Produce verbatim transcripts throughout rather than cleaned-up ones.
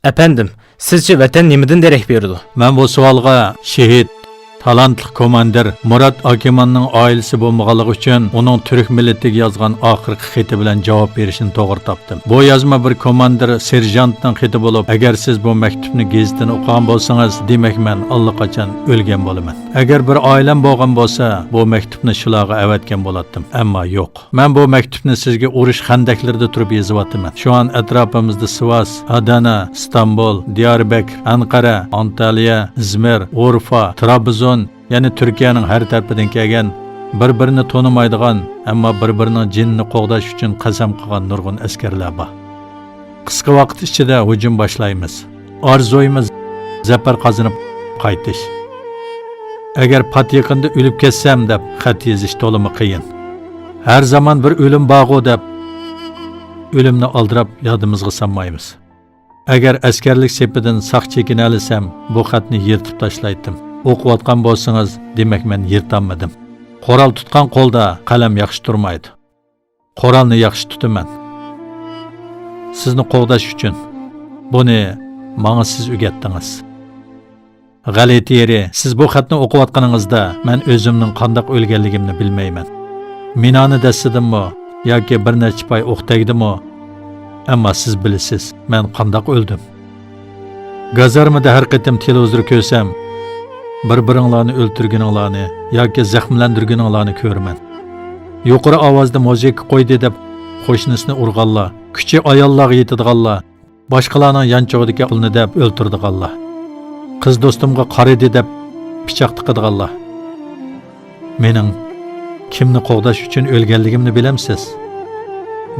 ئەپەندىم، سىزچە ۋەتەن نېمىدىن دېرەك بېرىدۇ؟ مەن بۇ سوئالغا شېھىت، تالانتلىق كوماندىر مۇرات ئاكىماننىڭ ئائىلىسى بولمىغانلىقى ئۈچۈن ئۇنىڭ تۈرك مىللىتىگە يازغان ئاخىرقى خېتى بىلەن جاۋاب بېرىشنى توغرا تاپتىم. بۇ يازما بىر كوماندىر سېرژانتنىڭ خېتى بولۇپ، ئەگەر سىز بۇ مەكتۇپنى گېزىتىنى ئوقۇغان بولسىڭىز، دېمەك مەن ئاللىقاچان ئۆلگەن بولىمەن. ئەگەر بىر ئائىلەم بولغان بولسا، بۇ مەكتۇپنى شۇلارغا ئەۋەتكەن بولاتتىم، ئەمما يوق. مەن بۇ مەكتۇپنى سىزگە ئۇرۇش خەندەكلىرىدە تۇرۇپ يېزىۋاتىمەن. شۇ ئان ئەتراپىمىزدا سىۋاس، ئادانا، ئىستانبۇل، دىياربەكىر، ئەنقەرە، ئانتالىيە، ئىزمىر، ئۇرفا، ترابزون، يەنى تۈركىيەنىڭ ھەر تەرىپىدىن كەلگەن، بىر-بىرىنى تونۇمايدىغان، ئەمما بىر-بىرىنىڭ جېنىنى قوغداش ئۈچۈن قەسەم قىلغان نۇرغۇن ئەسكەرلەر بار. قىسقا ۋاقىت ئىچىدە ھۇجۇم باشلايمىز. ئارزۇيىمىز زەپەر قازىنىپ قايتىش. ئەگەر پات يېقىندا ئۆلۈپ كەتسەم دەپ خەت يېزىش تولىمۇ قىيىن. ھەر زامان بىر ئۆلۈم بارغۇ دەپ ئۆلۈمنى ئالدىراپ يادىمىزغا سالمايمىز. ئەگەر ئەسكەرلىك سېپىدىن ساق چېكىنەلىسەم، بۇ خەتنى يىرتىپ تاشلايتتىم. ئوقۇۋاتقان بولسىڭىز، دېمەك مەن يىرتالمىدىم. قورال تۇتقان قولدا قەلەم ياخشى تۇرمايدۇ. قورالنى ياخشى تۇتىمەن. سىزنى قوغداش ئۈچۈن. بۇنى ماڭا سىز ئۆگەتتىڭىز. غەلىتە يېرى، سىز بۇ خەتنى ئوقۇۋاتقىنىڭىزدا، مەن ئۆزۈمنىڭ قانداق ئۆلگەنلىكىمنى بىلمەيمەن. مىنانى دەسسىدىممۇ ياكى بىر نەچچە پاي ئوق تەگدىمۇ؟ ئەمما سىز بىلىسىز، مەن قانداق ئۆلدۈم. گازارمىدا ھەر قېتىم تېلېۋىزور كۆرسەم، بىر-بىرىڭلارنى ئۆلتۈرگىنىڭلارنى ياكى زەخىملەندۈرگىنىڭلارنى كۆرىمەن. يۇقىرى ئاۋازدا مۇزىكا قويدى دەپ قوشنىسىنى ئۇرغانلار، كۈچى ئاياللارغا يېتىدىغانلار، باشقىلارنىڭ يانچۇقىدىكى پۇلنى دەپ ئۆلتۈرىدىغانلار، قىز دوستۇمغا قارىدى دەپ پىچاق تىقىدىغانلار. مېنىڭ كىمنى قوغداش ئۈچۈن ئۆلگەنلىكىمنى بىلەمسىز؟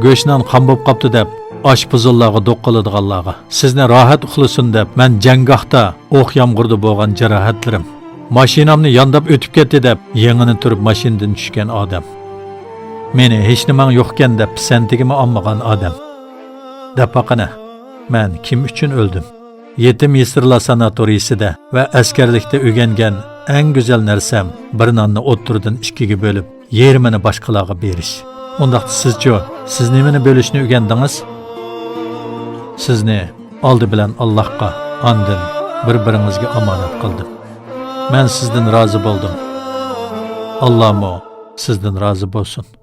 گۆشنان قان بولۇپ قاپتۇ دەپ ئاشپۇزۇللارغا دوق قىلىدىغانلارغا، سىزنى راھەت ئۇخلىسۇن دەپ مەن جەڭگاھتا ئوق يامغۇردا بولغان جاراھەتلىرىم، ماشىنامنى يانداپ ئۆتۈپ كەتتى دەپ يېڭىنى تۇرۇپ ماشىنىدىن چۈشكەن ئادەم. مېنى ھېچنېمەڭ يوقكەن دەپ پىسەنتىگىمۇ ئالمىغان ئادەم. دەپ باققىنە، مەن كىم ئۈچۈن ئۆلدۈم؟ يېتىم يېسىرلار ساناتورىيىسىدە ۋە ئەسكەرلىكتە ئۆگەنگەن ئەڭ گۈزەل نەرسەم بىر ناننى ئوتتۇرىدىن ئىككىگە بۆلۈپ، يېرىمىنى باشقىلارغا بېرىش. ئۇنداقتا سىزچۇ؟ سىز نېمىنى بۆلۈشنى ئۆگەندىڭىز؟ سىزنى ئالدى بىلەن ئاللاھقا، ئاندىن بىر-بىرىڭىزگە ئامانەت قىلدىم. مەن سىزدىن رازى بولدۇم. ئاللامۇ سىزدىن رازى بولسۇن.